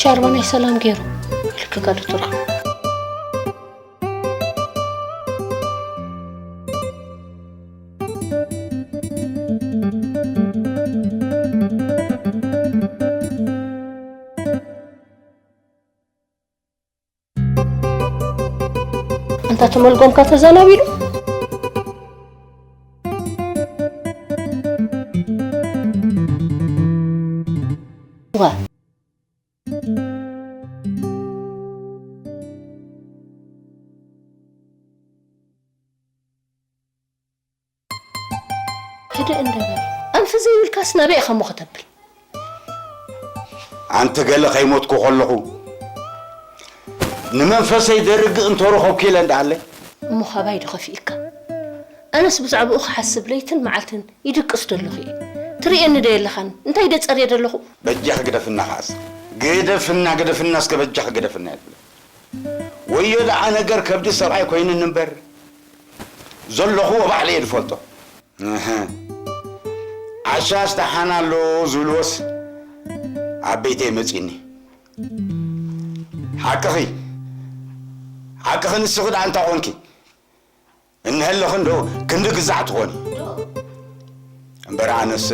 ዳርባ ናይ ሰላም ገይሩ። ልክካ ዶክተር። ኣንታ ተመልጎምካ ተዛናቢሉ። ዋ። ህድእ እንደ በል። ኣንፈ ዘይብልካስ ናበይ ኢኻ እሞ ከተብል? ኣንቲ ገለ ከይሞትኩ ከለኹ ንመንፈሰይ ዘርግእ እንተረኸብኩ ኢለ እንዳሃለይ። እሞ ካባይ ዶ ከፊእካ? ኣነስ ብዛዕባኡ ክሓስብ ለይትን መዓልትን ይድቅስ ደለኹ እየ። ትርእየኒ ዶ የለኻን? እንታይ ደጸርየ ደለኹ? በጃኺ ግደፍና ከኣስ። ግደፍና፣ ግደፍና፣ እስከ በጃኺ ግደፍና ይብል። ወዮ ደኣ ነገር ከብዲ ሰብኣይ ኮይኑኒ እምበር፣ ዘለኹዎ ባዕለይ እየ ዝፈልጦ። እህ። ዓሻስ ደሓን ኣሎ ዝብልዎስ ኣብ ቤተይ መጺኒ። ሓቅኺ፣ ሓቅኺ ንስኺ ደኣ እንታይ ኮንኪ? እንሀለኺ እንዶ ክንዲ ግዛዕ ትኾኒ። እምበር ኣነስ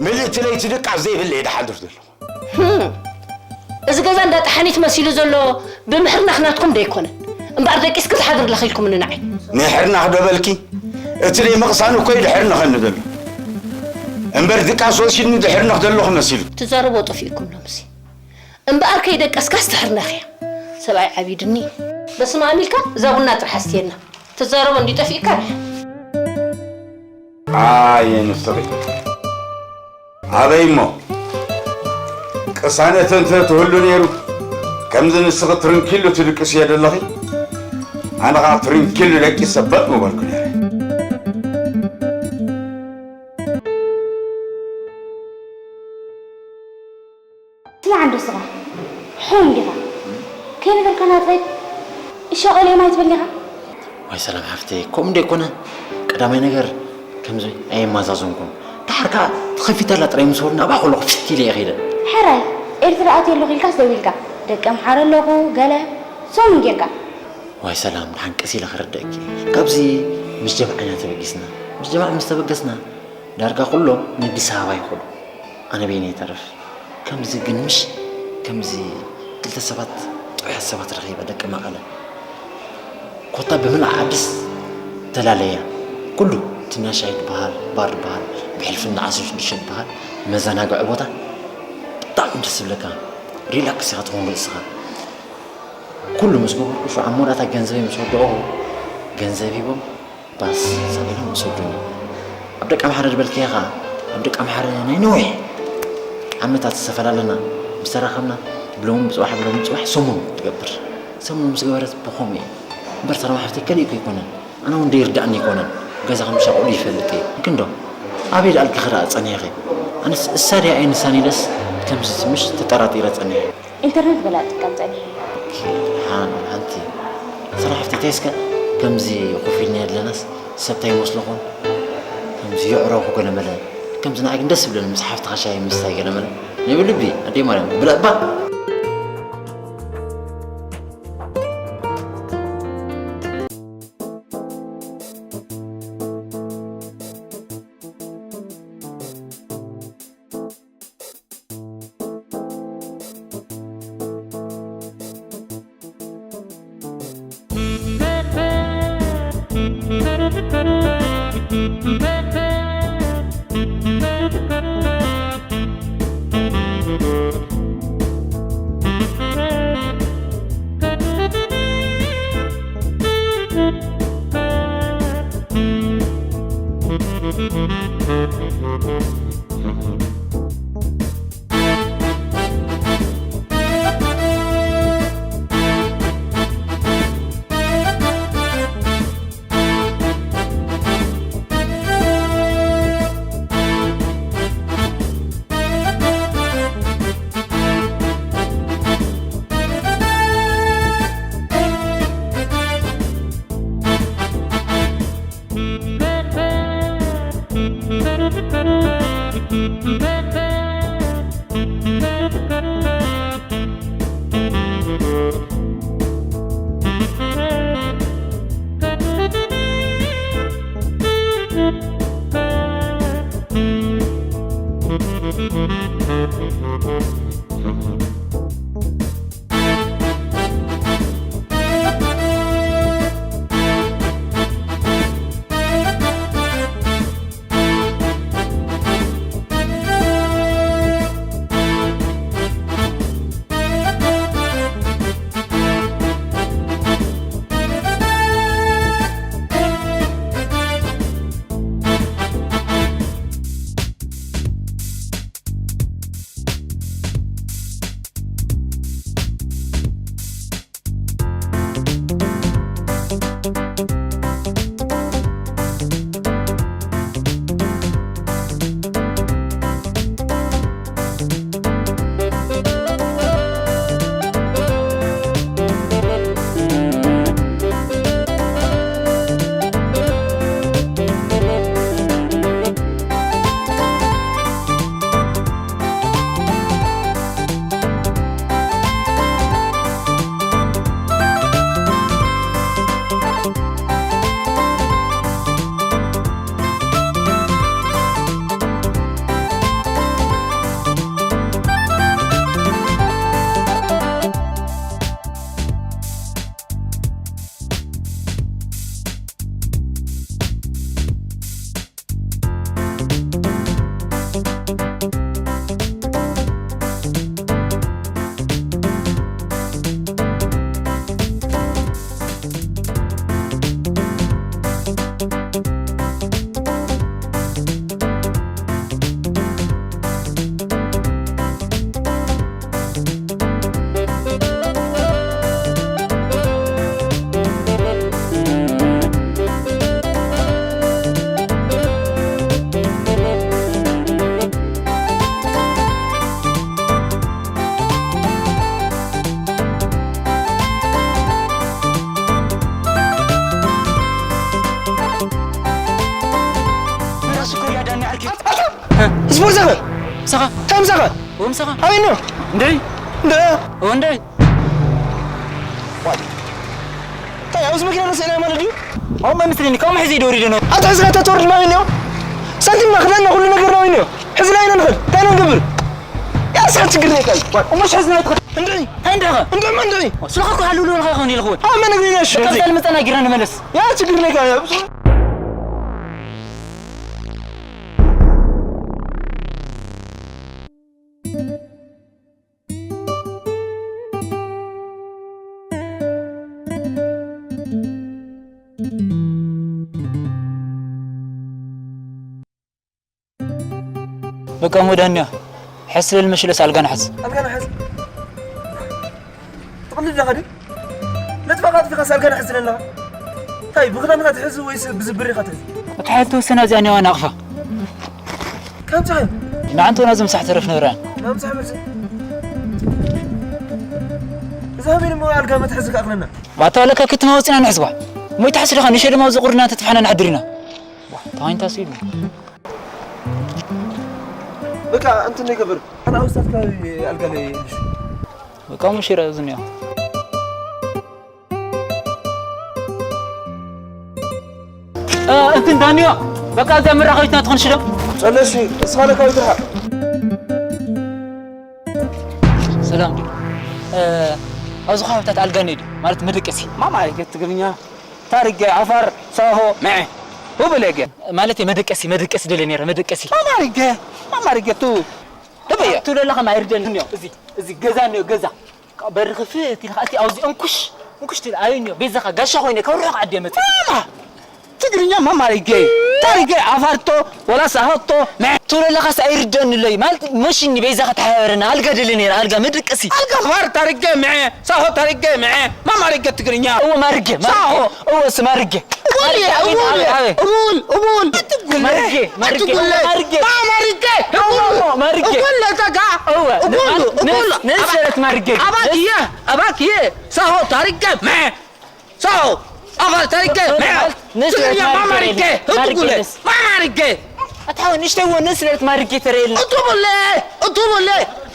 ምልእቲ ለይቲ ድቃስ ዘይብለይ ድሓድር ዘለኹ። ህም፣ እዚ ገዛ እንዳ ጠሓኒት መሲሉ ዘሎ ብምሕርናኽ ናትኩም ዶ ኣይኮነን? እምበኣር ደቂስኪ ዝሓድር ለኺልኩምኒ ንዓይ። ምሕርናኽ ዶ በልኪ? እቲ ደይ ምቕሳኑ እኮ እዩ ድሕርንኸኒ ዘሎ። እምበር ድቃስ ወሲድኒ ድሕርንኽ ዘለኹ መሲሉ። ትዛረቦ ጠፊእኩም ሎምሲ። እምበኣር ከይደቀስካስ ትሕርነኽ እያ። ሰብኣይ ዓቢድኒ። በስመ ኣብ ኢልካ እዛ ቡና ጥራሕ ኣስትየና። ትዛረቦ እንዲ ጠፊእካ። ኣየ ንስኺ። ኣበይ እሞ? ቅሳነት እንተ ትህሉ ነይሩ፣ ከምዚ ንስኺ ትርንኪሉ ትድቅስዮ ደለኺ፣ ኣነ ኸዓ ትርንኪሉ ደቂሰ በጥ ምበልኩ ነይረ። ስማዕ እንዶ ስኻ፣ ሑን ዲኻ? ከይነበርካ ናጽሬት እሻቐል እዮም ኣይትበል ዲኻ? ዋይ ሰላም ሓፍተይ፣ ከምኡ እንዶ ኣይኮነ። ቀዳማይ ነገር ከምዚ ኣየማዛዘንኩን። ደሓር ከኣ ተኸፊታላ ጥራይ ምስ በሉኒ ኣብኣ ከለኹ ፍት ኢለ እየ ከይደ። ሕራይ፣ ኤርትራ ኣትየ ኣለኹ ኢልካስ ደዊልካ፣ ደቂ ኣምሓራ ኣለኹ፣ ገለ፣ ሰሙን ጌርካ። ዋይ ሰላም፣ ደሓን ቀስ ኢለ ከረድኣኪ። ካብዚ ምስ ጀማዕ ኢና ተበጊስና። ምስ ጀማዕ ምስ ተበገስና፣ ዳርጋ ኩሎም ንኣዲስ ኣበባ ይኸዱ። ኣነ በይነይ ይተርፍ። ከምዚ ግን ምሽ፣ ከምዚ ክልተ ሰባት፣ ጥዑያት ሰባት ረኺበ፣ ደቂ መቐለ። ኮታ ብምልኣ ዓድስ ተላለያ። ኩሉ፣ እቲ እንዳ ሻሂ ዝበሃል፣ ባር ዝበሃል፣ ብሕልፊ እንዳ ዓሰርተ ሽዱሽተ ዝበሃል፣ መዘናግዒ ቦታ፣ ብጣዕሚ ደስ ዝብለካ። ሪላክስ ኢኻ ትኸውን ርእስኻ። ኩሉ ምስ ገበርኩ፣ ሽዑ ኣብ መወዳእታ ገንዘበይ ምስ ወደእኹ፣ ገንዘብ ሂቦም፣ ባስ ሰቒሎም ምስ ወደኡኒ። ኣብ ደቂ ኣምሓረ ዝበልክያ ኸኣ፣ ኣብ ደቂ ኣምሓረ ናይ ነዊሕ ዓመታት ዝተፈላለና ምስ ተራኸብና፣ ብሎሚ ብጽባሕ፣ ብሎሚ ብጽባሕ ሰሙን ትገብር። ሰሙን ምስ ገበረት ብኸምኡ እየ። እምበር ሰላም ሓፍተይ ከሊእኩ ኣይኮነን። ኣነ እውን ደይርድኣኒ ኣይኮነን። ገዛ ከም ሻቑሉ ይፈልጥ እየ። ክንዶ፣ ኣበይ ደኣልኪ ክረኣ ጸኒሕኺ? ኣነስ እሳ ድያ ኣይንሳን ኢለስ ከምዚ ትምሽ ተጠራጢረ ጸኒሐ። ኢንተርኔት ገለ እጥቀም ጸኒሐ። ሓን፣ ሓንቲ ስራሕ ፍቲተይ እስከ ከምዚ ኮፍ ኢልና የለናስ ሰብ እንታይ ይመስለኹም? ከምዚ የዕረኹ ገለመለ። ከምዚ ንዓይ ግን ደስ ይብለኒ ምስ ሓፍትኻ ሻሂ ምስታይ ገለመለ። ናይ ብልቢ ኣደይ ማርያም ብለእባ። ስፖርት ሰኸ? ምሳኻ? እንታይ ምሳኻ? እዎ ምሳኻ? ኣበይ እኒኦ? እንድዒ? እንደ እንታይ ኣብዚ መኪና ነስእና ማለት ድዩ? ኣሁን መምስለኒ ካብኡ ሕዚ ኢደ ወሪደ ነው። ኣታ ሕዝና ተትወርድ ማለት እኒኦ? ሳንቲምና ክዳንና ኩሉ ነገርና ወይ እኒኦ? ሕዝና ኢና ንኽእል። እንታይ ኢና ንገብር? ያ ስኻ ችግር ነካ። እሞ ሽሕዝና ይትኽእል። እንድዒ? እንታይ እንድዒ ኸ? እንድዒ ማ እንድዒ? ስልኻ እኮ ሃልሉ ኢኻ ኸውን ኢልኹ። ኣመነ ግን ነሽ። ከምዛ ልመጸና ጊራ ንመለስ። ያ ችግር ነካ። በቃ ሞዳንያ ሕስለል መሽለስ ኣልጋ ንሓዝ። ኣልጋ ንሓዝ። ትቕልድ ኣለኻ ድዩ? ነጥፋ ቃጥፊኻስ ኣልጋ ንሓዝ ትብለና? እንታይ ብኽዳንካ ትሕዝ ወይስ ብዝብሪኻ ትሕዝ? እታ ሓንቲ ወሰና እዚኣ ኔዋ ናቕፋ። ካብ ፀሓይ? ንዓንተውና ዝምሳሕ ተረፍ ነብራን። ናብ ፀሓይ መልሲ። እዛ ሃበይ ድማ ኣልጋ መትሓዚ ከኣኽለና። ባታ ለካ ክትማ ወፂና ንሕዝባ። ሞይ ተሓስልኻ ንሸ ድማ ኣብዚ ቁርና ተጥፋሕና ንሓድር ኢና። ዋ፣ ተዋኝታ ስኢሉ። በቃ እንትን ይገብር። ኣና ውስጣት ከባቢ ኣልጋ ላይ የለሽ። በቃ ሙሽራ ዝንዮ። እ፣ እንትን ዳንዮ፣ በቃ እዛ መራኸቢትና ትኾን ሽዶ? ጸለሲ፣ እስኻ ለካዊ ትርሓቕ። ሰላም ድዩ? እ፣ ኣብዚ ከባብታት ኣልጋ እኒኦ ድዩ? ማለት መደቀሲ? ማማ፣ ይገ ትግርኛ፣ ታሪገ፣ ዓፋር፣ ሳሆ፣ መዐ፣ ውብለገ። ማለት መደቀሲ፣ መደቀሲ ደለ ነይረ፣ መደቀሲ። ማማሪገ፣ ማማሪገ ቱ። ደበየ። ትብሎ ኣለኻ ማይርደል እኒኦ፣ እዚ፣ እዚ ገዛ እኒኦ፣ ገዛ። በሪ ክፍት ኢልካ እቲ ኣብዚ እንኩሽ፣ እንኩሽ ትብል ኣየንዮ፣ ቤዛኻ ጋሻ ኮይነ ካብ ርሑቕ ዓዲ እየ መጽእ። ማማ! ትግርኛ ማማ ሪገ። ታሪገ ዓፋርቶ፣ ወላ ሳሆቶ፣ መ- ትብሎ ኣለኻስ ኣይርደኣኒ ለይ። ማለት መሽኒ ቤዛኻ ተሓባበረና፣ ኣልጋ ደለ ነይረ፣ ኣልጋ መደቀሲ። ኣልጋ ዓፋር ታሪገ መዐ፣ ሳሆ ታሪገ መዐ፣ ማማ ሪገ ትግርኛ። እወ ማርገ፣ ማርገ። ሳሆ። እወ ስ ማርገ። እቡል፣ ማርገ፣ ኣቤት፣ እቡል፣ ኣቤት፣ ኣቤት። እቡል፣ እቡል። ማርገ፣ ማርገ፣ ማርገ። ማማ ሪገ። እወ፣ ማርገ። እቡል፣ እወ፣ እተጋ። እወ፣ እቡል፣ ማ-፣ እቡል። ንስ-፣ ንስረት ማርገ። ኣባክየ፣ ኣባክየ። ሳሆ ታሪገ መዐ። ሳሆ፣ ኣባል ታሪገ፣ መ-፣ ንስ-፣ ትግርኛ ማማሪገ፣ ማማሪገ፣ እትጉለ፣ ንስ-፣ ማማሪገ። ኣታ ንእሽተይ እዎ ንስለት ማሪገ ተረየልና። እትቡለ፣ እትቡለ፣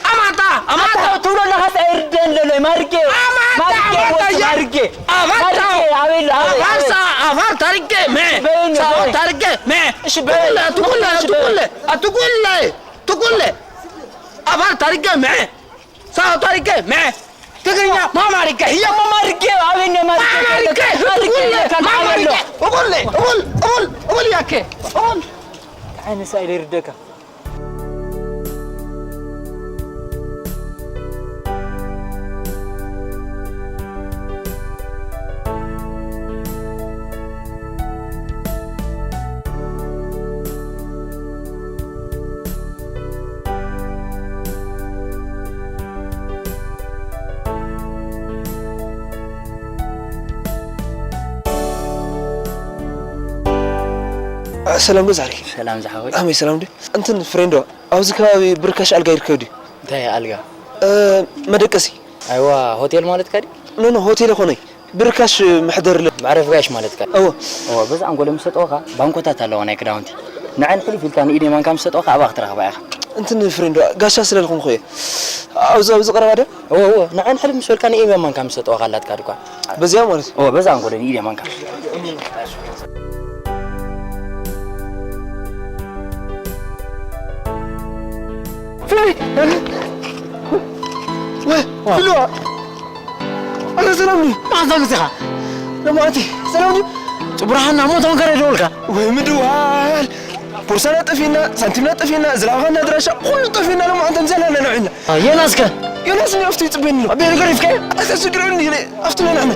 ኣማታ፣ ኣማታ። ኣታ ትብሎ ኣለኻስ ኣይርደን ለሎ፣ ማሪገ፣ ኣማታ፣ ማሪገ፣ ኣማታ፣ ወስ ያ-፣ ማሪገ። ኣማታ። ማሪገ፣ ኣበይ ኣሎ፣ ኣበይ፣ ኣባርሳ፣ ኣበይ? ኣባር ታሪገ፣ መ-፣ በይኑ፣ ሳሆ በይኑ። ታሪገ፣ መ-፣ እሺ፣ በይኑ። እትጉለ፣ እትጉለ፣ እሺ፣ በይኑ። እትጉለ፣ እትጉለ። ኣባር ታሪገ፣ መ-፣ ሳሆ ታሪገ፣ መ-፣ ትግርኛ ማማሪገ፣ ህያ ማማሪገ፣ ኣበይ እኒኦ ማሪገ? ማማሪገ፣ ማሪገ፣ እቡል፣ ካልእ ማማሪገ፣ ኣበሎ። እቡል፣ እቡል፣ እቡል፣ እቡል ያኬ፣ እቡል። እንታይ ዓይነት ሳይለ ይርደካ? ሰላም ዶ ዛሬ? ሰላም ዝሓወይ። ኣመይ ሰላም ዶ? እንትን ፍሬንዶ፣ ኣብዚ ከባቢ ብርካሽ ኣልጋ ይርከብ ድዩ? እንታይ ኣልጋ? እ፣ መደቀሲ። ኣይዋ፣ ሆቴል ማለትካ ድዩ? ኖ፣ ኖ፣ ሆቴል ኣይኮነይ። ብርካሽ መሕደሪ ለ- መዕረፊ ጋይሽ ማለትካ? እወ። እወ፣ በዚ ኣንጎሎ ምስ ሰጠወኻ ባንኮታት ኣለዋ ናይ ክዳውንቲ። ንዐን ሕልፍ ኢልካ ንኢደ ማንካ ምስ ሰጠወኻ ኣብኣ ክትረኽባ ኢኻ። እንትን ፍሬንዶ፣ ጋሻ ስለ ዝኾንኩ እየ። ኣብዚ፣ ኣብዚ ቀረባ ዶ? እወ፣ እወ፣ ንዐን ሕልፍ ምስ በልካ ንኢደ ማንካ ምስ ሰጠወኻ ኣላትካ ድኳን። በዚኣ ማለት? እወ፣ በዛ ኣንጎሎ ንኢደ ማንካ። ፍሊ! ወይ፣ ፍልዋ! ኣረ ሰላም ድዩ? መዓንታ መጺኻ? ለማዕቲ፣ ሰላም ድዩ? ጽቡራሃና ሞቶም ከረ ደውልካ? ወይ ምድዋል! ቦርሳና ጠፊና፣ ሳንቲምና ጠፊና፣ ዝለኣኻና ኣድራሻ፣ ኩሉ ጠፊና፣ ለማዕንታ ምሳና ነንዕና። ዮናስከ? ዮናስ እኒኦ፣ ኣብቲ ይጽበየኒ ኣሎ። ኣቤ፣ ንገሪፍከ? ኣታ ስግረኒ፣ ኣብቲ ነንዕና።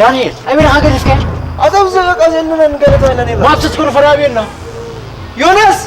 ዳንኤል፣ ኣበይ ኢኻ ገዲፍካዮ? ኣታ ብዛዕባ ቃል የለናን ገለ ተባሂልና ነይርና። ማፕስ ትግሩ ፈራቢና። ዮናስ!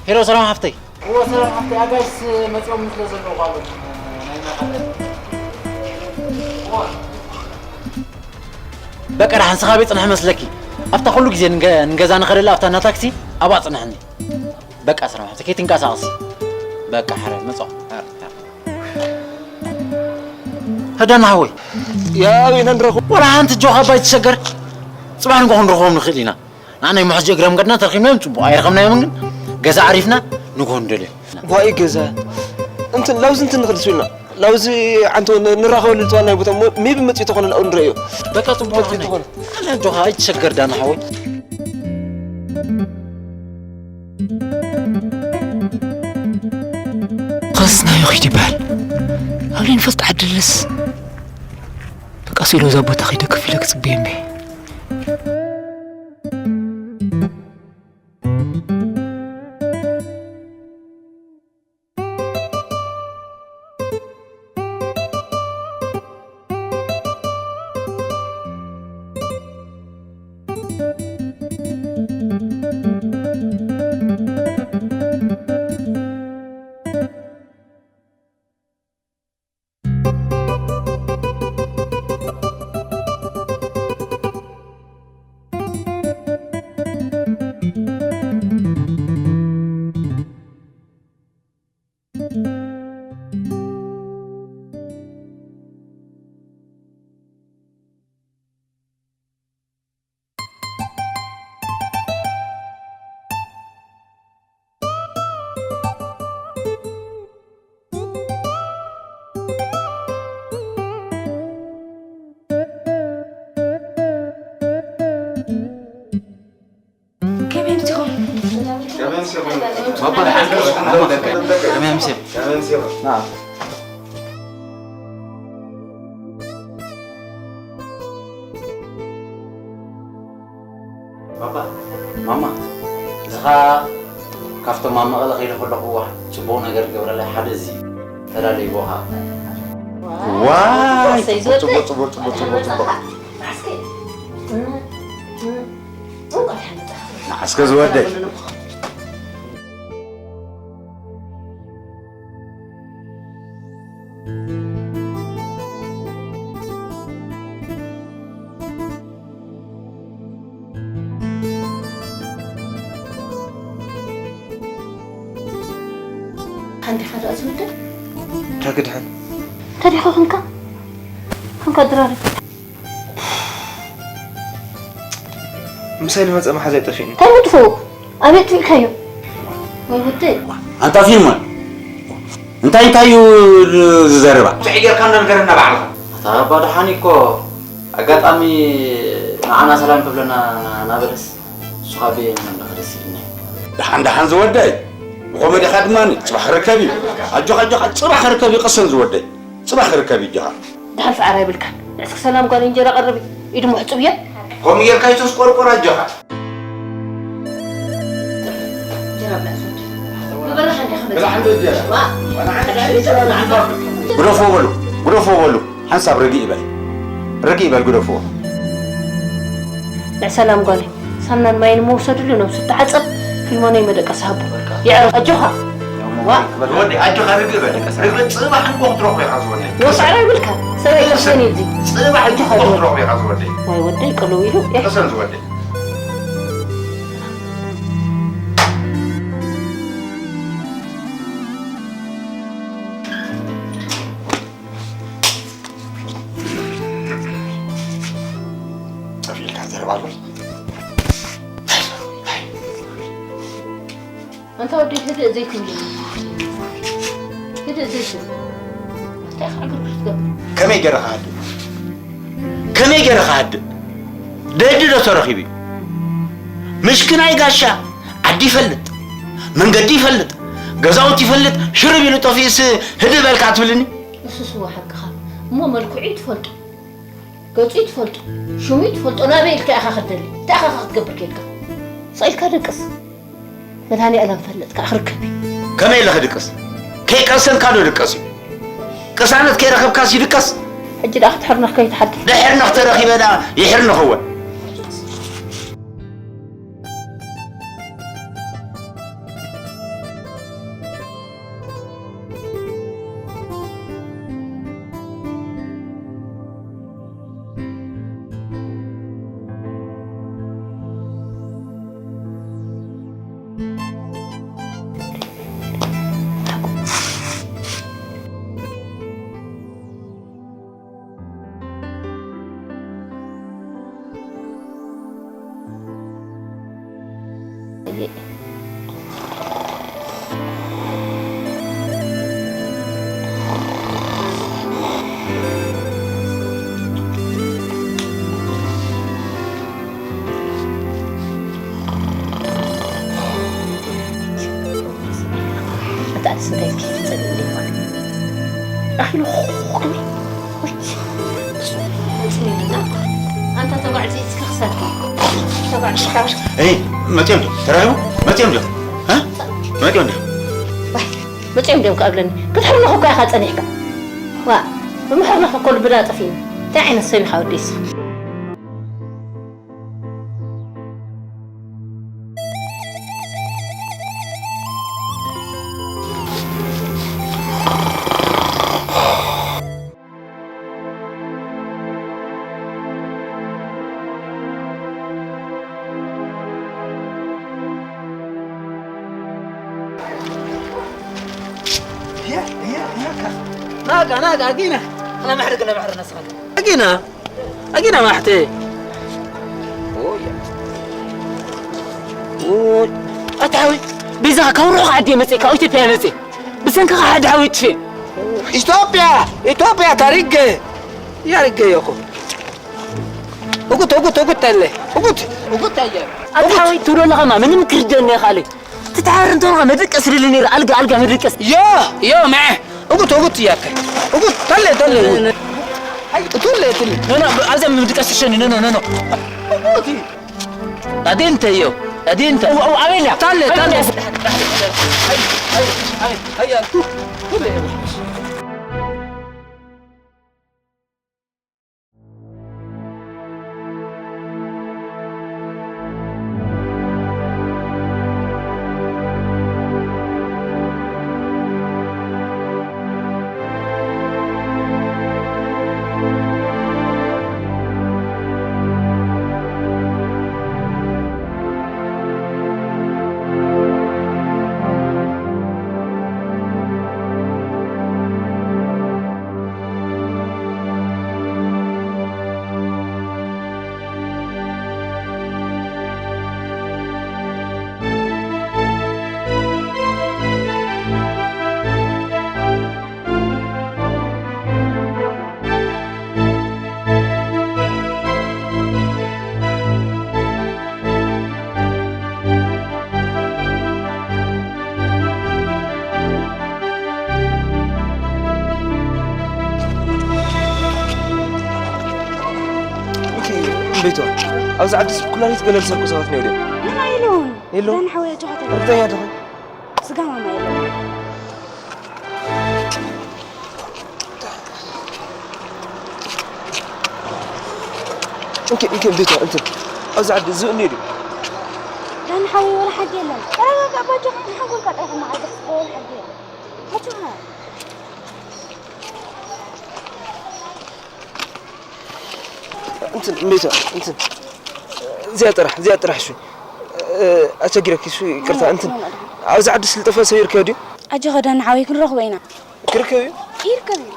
ሄሎ፣ ሰላም ሓፍተይ። እዎ፣ ሰላም ሓፍተይ፣ ኣጋይሽ መጺኦም ስለ ዘለዉ ቃሉ ናይ መቐለ። እዎ። በቃ፣ ደሓን ንስኻ ኣበይ ጽንሕ መስለኪ? ኣብታ ኩሉ ግዜ ንገ-፣ ንገዛ ንኸደላ ኣብታ እና ታክሲ ኣብኣ ጽንሕኒ። በቃ፣ ሰላም ሓፍተይ፣ ከይትንቀሳቐሲ። በቃ፣ ሕረ፣ መጻኹ። ሕረ፣ ሕረ። ዳና ሓወይ። ያ፣ ኣበይ ኢና ንረኽቦ? ወላ ሓንቲ ጆኻ ኣባይ ትሸገር። ጽባሕ ንጎ ክንረኽቦም ንኽእል ኢና። ንዓና ይመሓዙ እግረ መንገድና ተረኺብናዮም ጽቡቕ። ኣይረኸብናዮምን ግን ገዛ ዓሪፍና ንጎ ንደልዮ። ዋይ ገዛ። እንትን ላውዚ እንትን ንኽእል ስብልና። ላውዚ ዓንቶ ን-፣ ንራኸበሉ ልትዋና ቦታ እሞ ሜቢ መጺኡ ተኾነ ናብኡ ንርእዮ። በቃ ጽቡቕ መጺኡ ተኾነ። ተኾነ። ኣነ ጆኻ ኣይትሸገር ዳና ሓወይ። ኸስ ናዮ ኺድ ይበሃል። ኣብ ለይንፈልጥ ዓድልስ በቃ ስኢሎ እዛ ቦታ ኺደ ከፊለ ክጽበየ እምበይ። ከመይ ኣምሲኹም? ከመይ ኣምሲኹም? ባባ፣ ከመይ ኣምሲኹም? ከመይ ኣምሲኹም? ናዓ። ባባ፣ ማማ፣ እዚ ኸኣ ካብቶም ኣብ መቐለ ከይደ ከለኹ ጽቡቕ ነገር ዝገበረለይ ሓደ እዚ እዩ። ተላለይዎ ኸኣ። ዋይ! ጽቡቕ፣ ጽቡቕ፣ ጽቡቕ፣ ጽቡቕ፣ ጽቡቕ። ንዓስከ ዝወደይ። ሓንዲኻ ደኣ ዝውድእ? እንታይ ክድሕን? እንታይ ዲኻ ኾንካ? ኾንካ ድራር። ምሳይ ዝመጸ መሓዛይ ጠፊእኒ። እንታይ ምጥፍኡ? ኣበይ ኣጥፊእካዮ? ወይ ውደይ። ኣንታ ፊልሞን፣ እንታይ እንታይ እዩ ዝዘርባ? እንታይ ጌርካ እንዶ ንገረና ባዕልኻ። ኣታ ኣባ ደሓን እኮ ኣጋጣሚ ንዓና ሰላም ክብለና ና-፣ ናበለስ እሱ ካብ በየን መን ደኣ ደስ ኢልኒ። ደሓን ደሓን ዝወደይ። ብኾመ ዲኻ ድማ ጽባሕ ክርከብ እዩ። ኣጆኻ፣ ኣጆኻ፣ ጽባሕ ክርከብ እዩ፣ ቅሰን ዝወደይ። ጽባሕ ክርከብ እዩ፣ ኣጆኻ። ደሓን ሰዓር ኣይብልካን። ንዕስኪ ሰላም ጓል እንጀራ ቀርቢ። ኢዱ ምሕጹብ እየ። ከምኡ ጌርካ ይተስቆርቆር ኣጆኻ። እንጀራ ብላዕ ዝወደይ። ብበረኻ እንዲኻ መጺኻ። ብላዕ እንዶ እንጀራ። ዋ። ዋና ዓንዲ ሽንሸራ ንዓኻ። ግደፎ በሉ። ግደፍዎ በሉ። ሓንሳብ ርግእ ይበል። ርግእ ይበል፣ ግደፍዎ። ናይ ሰላም ጓለይ፣ ሳምናን ማይን እሞ ውሰድሉ፣ ነብሱ ተዓጸብ፣ ፊልሞነይ መደቀሲ ሃቦ። የዕረፍ፣ ኣጆኻ። ዋ። ዝወደይ፣ ኣጆኻ፣ ርግእ በል። ርግእ በል፣ ጽባሕ እንኮ ክትረኽቦ ኢኻ ዝወደይ። ወሳዕራ ይብልካ፣ ሰበይ ቅሰን እዩ እዚ። ጽባሕ ኣጆኻ እንኮ ክትረኽቦ ኢኻ ዝወደይ። ዋይ ወደይ፣ ቅልው ኢሉ። ቅሰን ዝወደይ። ጠፊእልካ ዘረባ ኣሎ። ኣንታ ወዲ ህድእ ዘይትብሉ። ህድእ ዘይትብሉ። እንታይ ኢኻ ዕግርግር ትገብር? ከመይ ገይረ ክሃድእ? ከመይ ገይረ ክሃድእ? ደዲ ዶ ተረኺቡ እዩ? ምሽክናይ ጋሻ፣ ዓዲ ይፈልጥ፣ መንገዲ ይፈልጥ፣ ገዛውቲ ይፈልጥ፣ ሽርብ ኢሉ ጠፊኡስ ህድእ በልካ ትብልኒ? እሱስ እወ ሓቅኻ። እሞ መልክዑ እዩ ትፈልጦ። ገጹ እዩ ትፈልጦ። ሽሙ እዩ ትፈልጦ። ናበይ ኢልካ ኢኻ ክትደሊ? እንታይ ኢኻ ክትገብር ኬድካ? ስቕ ኢልካ ደቅስ። መድሃኒኣለም ፈልጥ፣ ከዓ ክርከብ እዩ። ከመይ ኢለ ክድቅስ? ከይቀሰንካ ዶ ድቀስ እዩ? ቅሳነት ከይረኸብካስ ይድቀስ? ሕጂ ደኣ ክትሕርነኽ ከይትሓድር። ድሕርነኽ ተረኺበ ደኣ ይሕርነኽወ። ኣታ ኣነስ እንታይ ኢልኪ ትጸልኢ እንደ ይኾነ? ኣኺሉ ኾኾ ክብል። ወይ። መጽእ እንዳ። ኣንታ ተጓዕዚ እስከ ክሳድካ። ተጓዕዚ። እይ፣ መጽኦም ድዮም? ተራኺቡ? መጽኦም ድዮም? እ? መጽኦም ድዮም? ዋይ፣ መጽኦም ድዮም ክኣብለኒ? ክትሕርነኹ እኮ ኢኻ ጸኒሕካ። ዋ፣ ብምሕርነኽ እኮ ልብና ጠፊእኒ። እንታይ ዓይነት ሰብ ኢኻ ወደይ እስኻ? ናጋ፣ ናጋ፣ ኣጊና። ኣና ማሕርግ፣ ኣና ማሕርግ ነስኻ። ኣጊና። ኣጊና ማሕተ። ኦይ። ኦይ። ኣታ ሓወይ፣ ቤዛኻ ካብ ሩቕ ዓዲ እየ መፅእ፣ ካብ ኢትዮጵያ እየ መፅእ። ብሰንክኻ ሓደ ሓወይ ይጥፍእ። ኢትዮጵያ፣ ኢትዮጵያ ታሪክ። ያርገ ይኹ። እጉት፣ እጉት፣ እጉት ተለ። እጉት፣ እጉት ተለ። ኣታ ሓወይ፣ ትብሎ ኣለኻ ማ፣ ምንም ክርደኒ ይኻለይ። ትተሓር እንተኾንካ መደቀስ ልል ነይሩ፣ ኣልጋ፣ ኣልጋ መደቀስ። ዮ፣ ዮ፣ መዐ። እጉት፣ እጉት እያከ። እጉት፣ ተለ፣ ተለ። ነ-፣ ነ-፣ ነ-፣ ኣይ፣ ቱለ፣ ቱለ። ኖ፣ ኖ፣ ኣብዛ መደቀስ ትሸኒ፣ ኖ፣ ኖ፣ ኖ፣ ኖ። እጉት። ኣዴንተ ዮ፣ ኣዴንተ። ው-፣ ው-፣ ኣቤላ። ተለ፣ ተለ። ኣቤላ። ኣይ፣ ኣይ፣ ኣይ፣ ኣይ፣ ኣይ፣ ቱ-፣ ቱለ። ኦኬ፣ ቤቷ ኣብዚ ዓዲ ሰብ ኩላሊት ገለ ዝሰርቁ ሰባት ነይሩ ድዮም? ንዓይ ኢሉ እውን። የለውን? ዳን ሓወይ ኣጆኻ ተረጋጋ። እርግጠኛ ዲኹም? ስጋ ማማ የለውን። እንኪ እንኪ ቤታ እንትን ኣብዚ ዓዲ ዝብእ እኒኦ ድዩ? ዳኒ ሓወይ፣ ወላ ሓንቲ የለን። ተረጋጋእ ባጆኻ፣ ንሓንጎልካ ጥራሕ መዓልቲ ክትበል ሓንቲ የለን። ኣጆኻ። እንትን ቤታ እንትን እዚኣ ጥራሕ እዚኣ ጥራሕ እሺ። ኣቸጊረኪ እሺ፣ ይቅርታ። እንትን ኣብዚ ዓዲ ስልጠፈ ሰብ ይርከብ ድዩ? ኣጆኻ ዳኒ ሓወይ፣ ክንረኽቦ ኢና። ክርከብ እዩ። ይርከብ እዩ።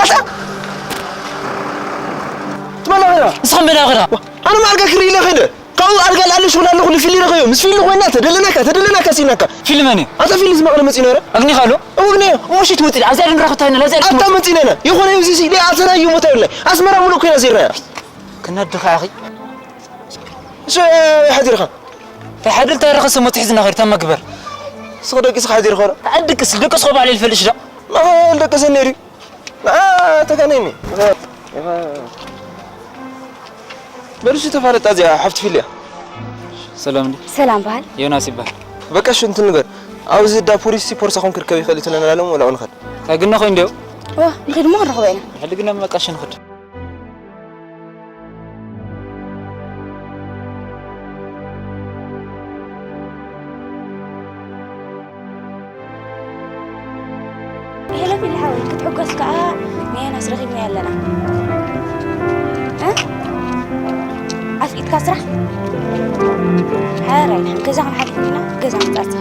ኣታ ትመላ ኸዳ ንስኹም በላ ኸዳ ኣነ ማርጋ ክርኢ ኢለ ኸደ ካብኡ ኣድጋ ልኣለ ሽጉላ ኣለኹ ንፊሊ ረኸዮ ምስ ፊሊ ኮይና ተደለናካ ተደለናካ ሲናካ ፊልም መን እዩ? ኣታ ፊሊ ዝመቕለ መፂኡ ነረ ኣግኒኻ ኣሎ እውግነ ኦሽት ወፂ ኣብዚኣ ድንረኽብታ ኢና ለዚኣ ኣታ መፂና ኢና ይኾነ እዚ ሲ ኣተና እዩ ሞታ ይብለ ኣስመራ ሙሉእ ኮይና ዜርና እያ ክነድኻ ኣኺ እሱ ሓዲርኻ ተሓድል ተረኸ ሰሞት ሒዝና ኸድታ መግበር ስኽ ደቂስኻ ሓዲርኻ ዶ ተዓድቅስ ደቅስኾ ባዕለ ይፈልሽ ዶ ደቀሰ ነይሩ ተጋነኒ በልሱ ተፋለጣ እዚኣ ሓፍቲ ፊልያ ሰላም እንዲ ሰላም በሃል ዮናስ ይበሃል በቃ ሽንቱ ንገር ኣብዚ ዳ ፖሊስ ፖርሳኹም ክርከብ ይኽእል እዩ ትለና ላሎም ወላ ንኸድ ታግና ኾይ እንዲዮ ዋ ንኺድ ሞ ክንረኽቦ ኢና ሕድግና መቃሽ ንኸድ ሄሎ ፊሊ ሓወይ ክትሕጎስ ከዓ ንየናስ ረኺብናዮ ኣለና እ? ኣፍቂድካ ስራሕ ሓራይ ንሕን ገዛ ክንሓልፍ ኢና ገዛ ምፃፅኻ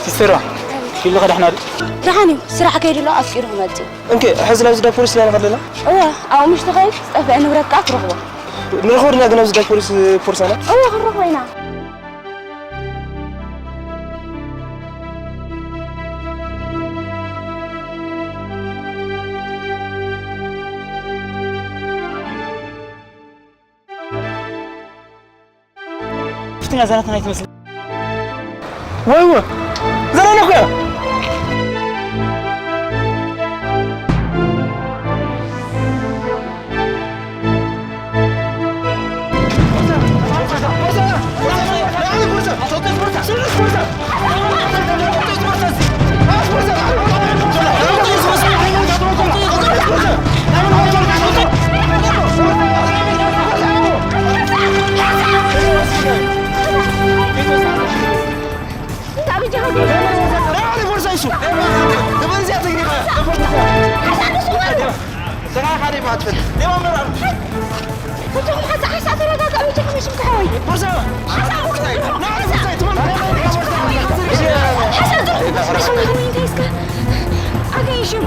ሲስተራ ፊልኻ ደሕና ዶ? ደሓን እዩ። ስራሕ ከይዱ ኣሎ ኣፍቂሩ ክመጽእ እዩ። እንኬ ሕዚ ናብዚ ዳ ፖሊስ ኢና ንኸደና? እወ ኣብኡ ምሽ ትኸይድ ዝጠፍአ ንብረት ከኣ ትረኽቦ። ንረኽቦ ድና ግን ኣብዚ ዳ ፖሊስ ፖርሳና? እወ ክንረኽቦ ኢና። ፍትኛ ዘናትና ኣይትመስል ወይ ወይ ዘናና እኮ እያ ኣገይሽም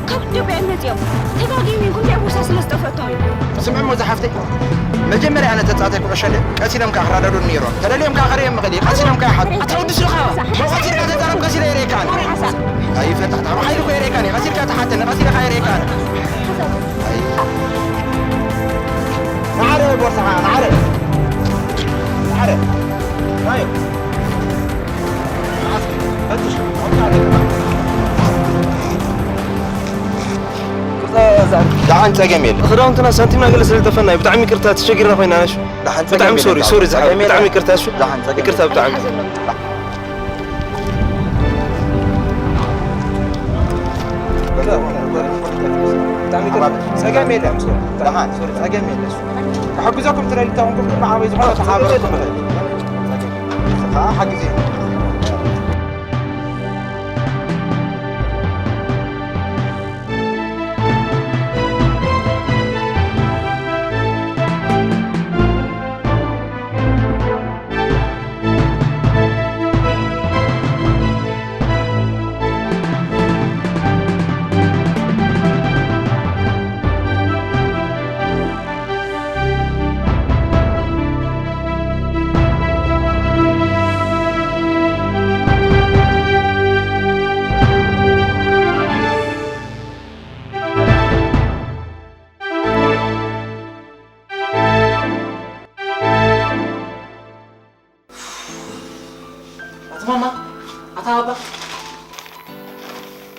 ካብ ኢትዮጵያ እዮም መፂኦም ተጋጊም እዩ ጉንዳይ ቦርሳ ስለ ዝጠፈቶም እዩ ስምዕሞ ዝሓፍተይ መጀመርያ ኣነ ተፃዋታይ ኩዕሾ ድየ ቀሲሎም ከዓ ክረዳዱን ነይሮም ተደልዮም ከዓ ከርእዮም ምኽእል እዩ ቀሲሎም ከዓ ይሓቱ ኣታ ወዲ ስልኻ መቐሲልካ ተዛረብ ቀሲለ የርእየካ ኣነ ኣይፈታሕ ሓይሉ እኮ የርእየካ እኔ ቀሲልካ ተሓተኒ ቀሲለ ከዓ የርእየካ ኣነ ንዓረ ቦርሳኻ ንዓረ ንዓረ ናዮ ፈትሽ ደሓን ጸገም የለ ክዳውንትና ሳንቲምና ገለ ስለ ዝጠፈና እዩ ብጣዕሚ ይቅርታ ተሸጊርና ኮይና ነሽ ደሓን ጸገም ብጣዕሚ የለ ሶሪ ሶሪ ዝሓ ጸገም የለ ብጣዕሚ ይቅርታ እሺ ደሓን ጸገም ይቅርታ የለ ብጣዕሚ ጸገም የለ ደሓን ሶሪ ጸገም የለ እሱ ክሕግዘኩም ትደሊ ተኾንኩም ግን ብዓበይ ዝኾነ ተሓበረኩም ንኽእል ከዓ ሓግዜ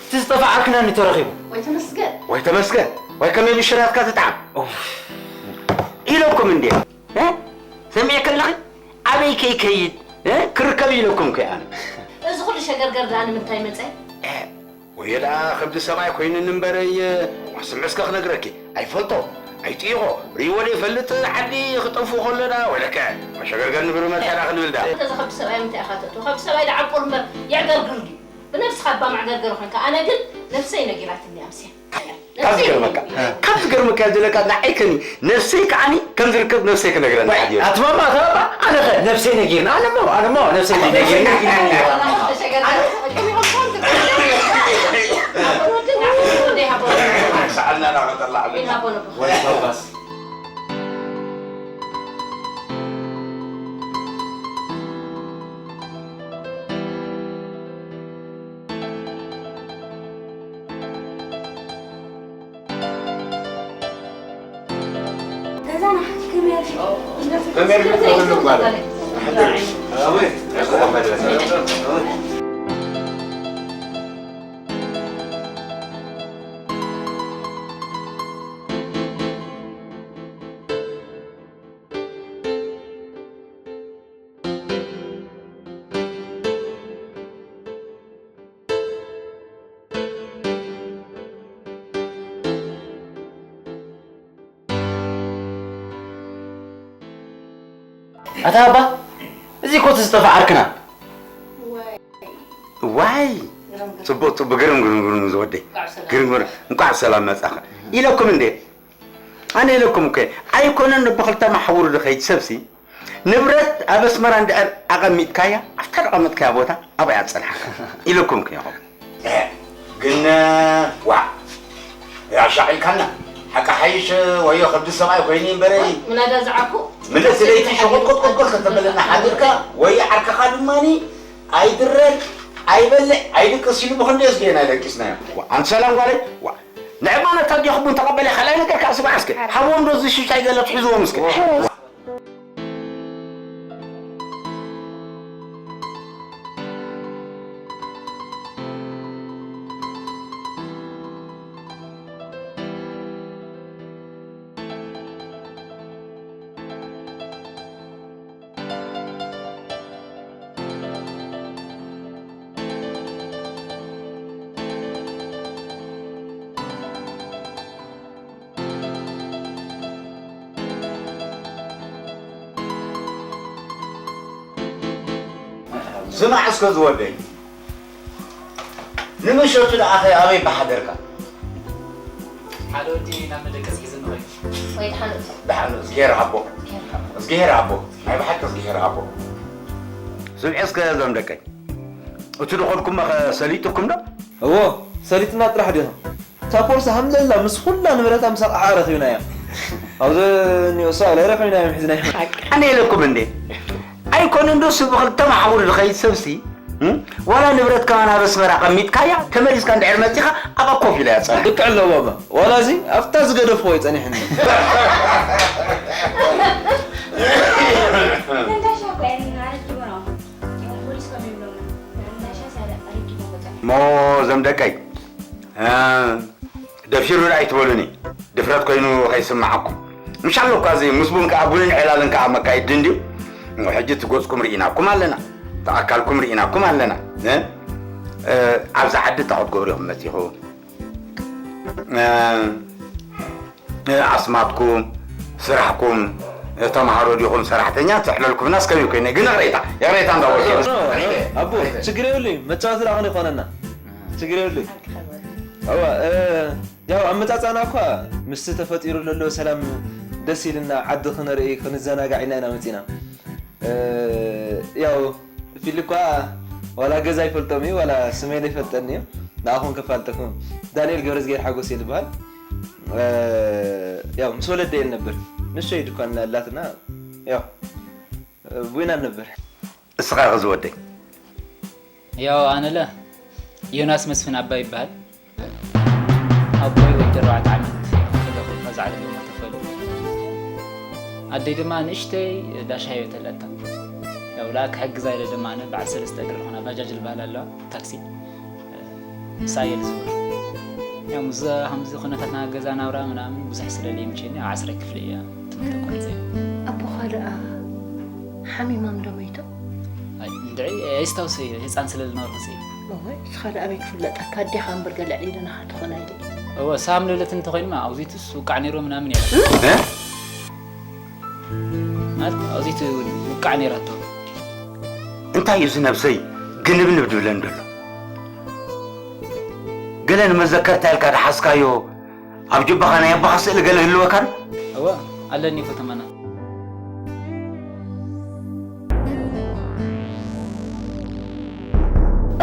እቲ ዝጠፍኣ ዓርክና እንተረኺቡ። ወይ ተመስገን። ወይ ተመስገን። ወይ ከመይ ብሽራትካ ትጥዓም። ኡፍ። ኢለኩም እንዴ? እ? ሰሚዐ ከለኺ ኣበይ ከይከይድ፣ እ? ክርከብ ኢለኩም ከይ ኣነ። እዚ ኩሉ ሸገርገር ደኣ ንምንታይ መጸ? እ፣ ወዮ ደኣ ከብዲ ሰብኣይ ኮይኑኒ እምበረይ፣ ዋስም እስከ ክነግረኪ። ኣይፈልጦ፣ ኣይጥይቖ፣ ርእይዎ ዘይፈልጥ ዓዲ ክጠፍኡ ከሎ ደኣ ወለከ መሸገርገር ንብር መታና ክንብል ደኣ። እንተ እዚ ከብዲ ሰብኣይ ምንታይ ኢኻ ተእትዎ? ከብዲ ሰብኣይ ደኣ ዓቁር እምበር የዕገርግር ድዩ? ብነብስኻ እባ መዕገርገር ኮንካ፣ ኣነ ግን ነብሰይ ነጊራትኒ ኣምስያ። ካብ ዝገርመካ፣ ካብ ዝገርመካ ዝለካ ንዓይ ከኒ ነብሰይ ከዓኒ ከም ዝርከብ ነብሰይ ክነግረኒ ሓዲሩ። ኣትማማ፣ ኣትማማ፣ ኣነ ኸ ነብሰይ ነጊርኒ፣ ኣነ እሞ፣ ኣነ እሞ ነብሰይ ነጊርኒ። ሰዓልና ናቐጠላ ዓለና። ወይ ባባስ። ገዛና ከመይ ኣልሽ? ከመይ ኣልሽ? ኣታ ኣባ፣ እዚ ኮት ዝጠፍኣ ዓርክና። ዋይ። ዋይ። ግርም ግርም። ጽቡቅ፣ ጽቡቅ፣ ግርም፣ ግርም፣ ግርም፣ ዝወደይ። እንቋዕ ሰላም ግርም፣ ግርም። መጻኻ። እንቋዕ ሰላም መጻኻ። ኢለኩም እንዴ? ኣነ ኢለኩም እኮ። ኣይኮነን ብኽልተ መሓውሩ ዝኸይድ ሰብሲ። ንብረት ኣብ ኣስመራ እንድሕር ኣቐሚጥካያ፣ ኣብታ ዝቐመጥካያ ቦታ ኣብኣ እያ ትጸንሓካ። ኢለኩም እኮ ኢኹም። ግን፣ ዋዕ፣ ኣሻቒልካና። ሓቂ ሓይሽ ወዮ ከብዲ ሰብኣይ ኮይኒ እምበረይ። ምናዳ ዝዓኩ? ምልእቲ ለይቲ ሸቖጥቆጥቆጥ ከተበለና ሓዲርካ፣ ወይ ዓርክኻ ድማኒ ኣይድረር፣ ኣይበልዕ፣ ኣይድቅስ ኢሉ ብኽንደይ ኣዝጌና ደቂስናዮ። ዋዕ፣ ኣንቲ ሰላም ጓለይ፣ ዋዕ። ንዕማ ነታ ኣዴኹም ቡን ተቐበለ፣ ካልኣይ ነገር ከኣ ስማዕ እስከ። ሓዎም ዶ እዚ ሽሻይ ገለ ትሕዝዎም እስከ። ስማዕ እስከ ዝወደይ፣ ንምሸቱ ደኣ ኸ ኣበይ ብሓደርካ? ሓደ ወዲ ናብ መደቀሲ ሒዝኒ ኸይዱ። ወይ ደሓን። ደሓን፣ እዝግሄር ሃቦ። እዝግሄር ሃቦ። ናይ ብሓቂ እዝግሄር ሃቦ። ስምዒ እስከ እዞም ደቀይ፣ እቲ ዝኸድኩሞ ኸ ሰሊጡኩም ዶ? እዎ፣ ሰሊጥና ጥራሕ ዲኻ? እታ ፖርሳ ሃምለላ ምስ ኩላ ንብረታ ምስ ኣቕሓ ረኺብናያ። ኣብዚ እኒኦ እሳ ኢለ ረኺብናዮም ሒዝናዮም። ኣነ ኢለኩም እንዴ? ኣይኮነን ዶ ስብ ክልተ መሓውር ዝኸይድ ሰብሲ? እም? ዋላ ንብረት ከማን ኣብ ኣስመራ ቀሚጥካያ፣ ተመሊስካ እንድሕር መጺኻ ኣብኣ ኮፍ ኢላ እያ ጸኒሓ። ልክዕ ኣለዎ ኣባ። ዋላ እዚ ኣብታ ዝገደፍዎ እዩ ጸኒሕኒ። እንዳሻ እኮ እየ ኣረጊቦ ነው። ፖሊስ ከመይ ብሎና? እንዳሻ ሳለ ኣረጊቦ ቆጸ። እሞ እዞም ደቀይ፣ እ፣ ደፊሩ ዶ ኣይትበሉኒ፣ ድፍረት ኮይኑ ከይስምዓኩም። ምሻሎ እኳ እዚ ምስ ቡን ከኣ ቡንን ዕላልን ከኣ መካይዲ እንድዩ። ሕጂ እቲ ገጽኩም ርኢናኩም ኣለና፣ እቲ ኣካልኩም ርኢናኩም ኣለና። እ፣ እ፣ ኣብዚ ዓዲ እንታይ ክትገብሩ ኢኹም መጺኹም? እ፣ እ፣ ኣስማትኩም፣ ስራሕኩም፣ እ፣ ተምሃሮ ዲኹም፣ ሰራሕተኛ፣ ትሕለልኩምና እስከ ይኮይነ። ግን ይቕሬታ፣ ይቕሬታ እንዳበልኩ። ኖ፣ ኖ፣ ኖ፣ ኣቦ፣ ችግር የብሉይ። መጻወቲ ደኣ ኾነ ይኾነና። ችግር የብሉይ። እዋ፣ እ፣ ያው ኣመጻጽኣና እኳ ምስቲ ተፈጢሩ ዘሎ ሰላም ደስ ኢልና ዓዲ ክነርኢ ክንዘናጋዕ ኢልና ኢና መጺና። እ፣ ያው ፊሊ እኳ ዋላ ገዛ ይፈልጦም እዩ፣ ዋላ ስመይ ዘይፈልጠኒ እዩ። ንኣኹም ከፋልጠኩም። ዳንኤል ገብረዝጊሄር ሓጎስ እየ ዝበሃል። እ፣ ያው ምስ ወለደ እየ ንነብር። ንእሽተይ ድኳን ኣላትና። ያው፣ እ፣ ቡይና ንነብር። እስኻ ኸ ዝወደይ? ያው ኣነለ ዮናስ መስፍን ኣባይ ይበሃል። ኣቦይ ወዲ ኣርባዕተ ዓመት ከለኹ እዩ ዛዕለመ ተፈልዩ። ኣደይ ድማ ንእሽተይ ዳሻ ህይወት ኣለታ። ውላ ክሕግዛ ኢለ ድማ ኣነ በዓል ሰለስተ እግሪ ዝኾና ባጃጅ ዝበሃል ኣለዋ፣ ታክሲ፣ እ፣ ንሳ እየ ዝዝውር። ያው፣ ምስ ከምዚ ኩነታት ናይ ገዛ ናብራ ምናምን ብዙሕ ስለ ዘይምችየኒ፣ ኣብ ዓስራይ ክፍሊ እየ ትምህርቲ ኣቋሪፀ። ኣቦኻ ደኣ ሓሚሞም ዶ ሞይቶም? ኣይ፣ እንድዒ፣ ኣየስታውሰ እየ፣ ህፃን ስለ ዝነበርኩ እየ። እወ፣ ንስኻ ደኣ ኣበይ ክፍለጠካ፣ ኣዴኻ እምበር ገለ ዕሊለናኻ ትኾን ኣይደል? እወ፣ ሳም ለለት እንተኾይኑማ፣ ኣብዚቱስ ውቃዕ ነይሩ ምናምን እየ። እ? ማለት ኣብዚቱ ውቃዕ ነይራቶ። እንታይ እዩ እዚ ነብሰይ ግንብንብ ድብለን ዘሎ? ገለ ንመዘከርታ ኢልካ ድሓዝካዮ ኣብ ጅባኻ ናይ ኣቦኻ ስእሊ ገለ ህልወካን? እወ፣ ኣለኒ ፎቶ ማና።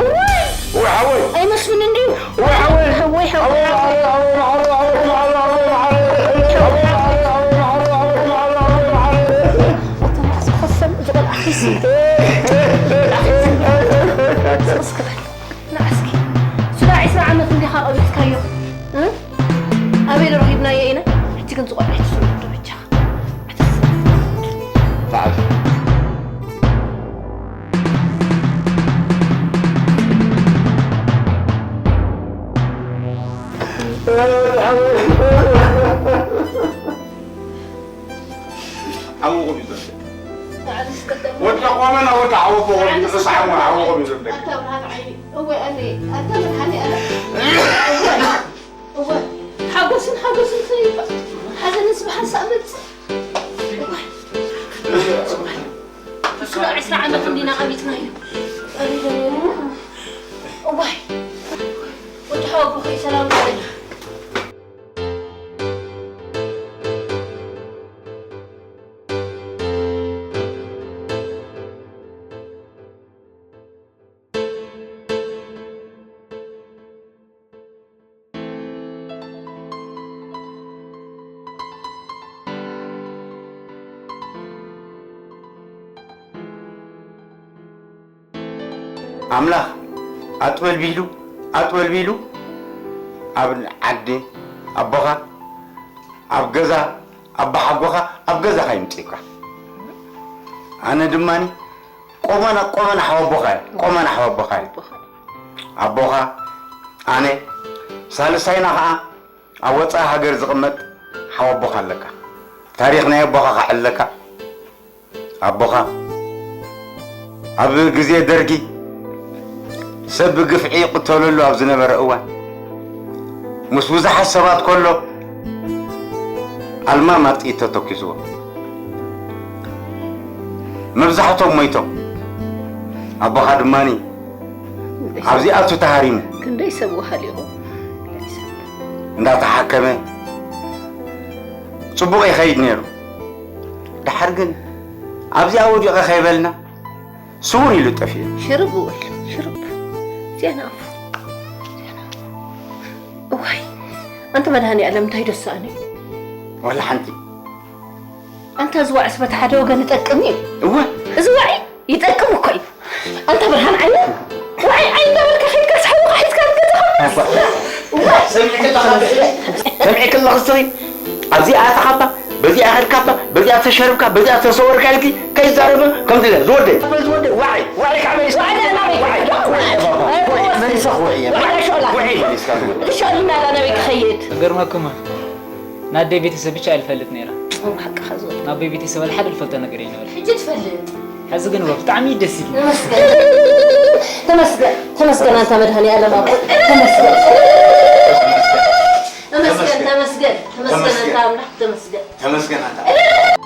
እዋይ! ወይ ሓወይ! ኣይመስልን እንድዩ። ወይ ሓወይ! ሓወይ፣ ሓወይ፣ ሓወይ፣ ሓወይ። ሓወይ፣ ሓወይ፣ ሓወይ፣ ሓወይ፣ ሓወይ። ሓወይ፣ ሓወይ፣ ሓወይ፣ ሓወይ፣ ሓወይ። ሓወይ፣ ሓወይ፣ ሓወይ፣ ሓወይ። ሓወይ፣ ሓወይ፣ ሓወይ፣ ሓወይ። እቲ ናዕሲ ከሰም፣ እዚ ቆልዓ ሒሱ። ስቕ እስኪ በል። ንዓ እስኪ፣ ስጋ ዒስራ ዓመት እንዲኻ ቀቢጽካዮ፣ እ? ኣበይ ዶ ረኺብናዮ ኢና? ሕጂ ግን ዝቖልዐ ትስምዕ ዶ በጃኻ? ኣተስ-፣ በዓል። ሓውኹም እዩ ዘሎ። ወዲ ቆመና ወዲ ሓወቦ ወዲ ተሰዓሙ ሓውኹም እዩ ዘሎ። ኣታ ብርሃን ዓይኒ፣ እወ፣ ኣነ፣ ኣታ መድሓኒ ኣለ። እወ፣ ሓጎስን ሓጎስን ከይባ፣ ሓዘንስ ብሓንሳእ መጽእ። እወ። ስለ ዕስራ ዓመት እንዲና ቀቢጽናዮ። እዋይ። ወዲ ሓወቦ ከይ ሰላም በለና። ኣምላኽ ኣጥበልቢሉ፣ ኣጥበልቢሉ ኣብ ዓዲ ኣቦኻ፣ ኣብ ገዛ ኣቦሓጎኻ፣ ኣብ ገዛኻ ይምጽእካ። ኣነ ድማኒ ቆመና፣ ቆመና ሓወቦኻ እየ፣ ቆመና ሓወቦኻ እየ። ኣቦኻ፣ ኣነ፣ ሳልሳይና ኸዓ ኣብ ወጻኢ ሃገር ዝቕመጥ ሓወቦኻ ኣለካ። ታሪኽ ናይ ኣቦኻ ክሕለካ። ኣቦኻ ኣብ ግዜ ደርጊ ሰብ ብግፍዒ ይቕተለሉ ኣብ ዝነበረ እዋን፣ ምስ ብዙሓት ሰባት ከሎ፣ ኣልማማ ጥይት ተተኲስዎ። መብዛሕቶም ሞይቶም። ኣቦኻ ድማኒ ኣብዚኣቱ ተሃሪሙ። ክንደይ ሰብ ወሃሊቑ፣ ክንደይ ሰብ። እንዳተሓከመ ጽቡቕ ይኸይድ ነይሩ። ደሓር ግን ኣብዚኣ ወዲቐ ከይበልና ስውር ኢሉ ጠፊኡ። ሽርብ ውዕል፣ ሽርብ። እዚኣ ንኣፉ። እዚኣ ንኣፉ። እዋይ፣ ኣንታ መድሃኒኣለም እንታይ ደሳእኒ? ዋላ ሓንቲ። ኣንታ እዚ ዋዕስ በቲ ሓደ ወገን ይጠቅም እዩ። እወ። እዚ ዋዒ ይጠቅም እኮ እዩ። ኣንታ ብርሃን ዓይኒ፣ ዋዒ ዓይኒ እንዳበልካ ከይድካ ሓውኻ ሒዝካ ኣብ ገዛኻ ምለስ። እወ። እወ። ሰሚዕኪ ኣለኻ ብሕደ? ሰሚዕኪ ኣለኺ እስኺ? ኣብዚኣ ኣተኻባ፣ በዚኣ ኸድካባ፣ በዚኣ ተሸርብካ፣ በዚኣ ተሰወርካ ኢልኪ ከይዛረበ ከምዚ ኢለ ዝወደይ። ዝወደይ፣ ዋዒ፣ ዋዒ ካብ መሊስካ። ዋዒ ናበይ? ዋዒ፣ ዋዒ፣ ዋዒ፣ መሊስካ ዋዒ። ዋዒ፣ ሸላ። ዋዒ መሊስካ ዝወደይ። እዚ ሸልና ናበይ ክኸይድ? እገርመኩም፣ ናደይ ቤተሰብ ብቻ እየ ዝፈልጥ ነይረ። ብሓቅኻ ዝወደይ። ናበይ ቤተሰብ ሓደ ዝፈልጦ ነገር የነበረ። ሕጂ ትፈልጥ። ሕዚ ግን እወ ብጣዕሚ ደስ ይብል። ተመስገን። ተመስገን። ተመስገን ኣንታ መድሃኒኣለም ኣቦ። ተመስገን። ተመስገን፣ ተመስገን። ተመስገን ኣንታ ኣምላኽ፣ ተመስገን። ተመስገን ኣንታ።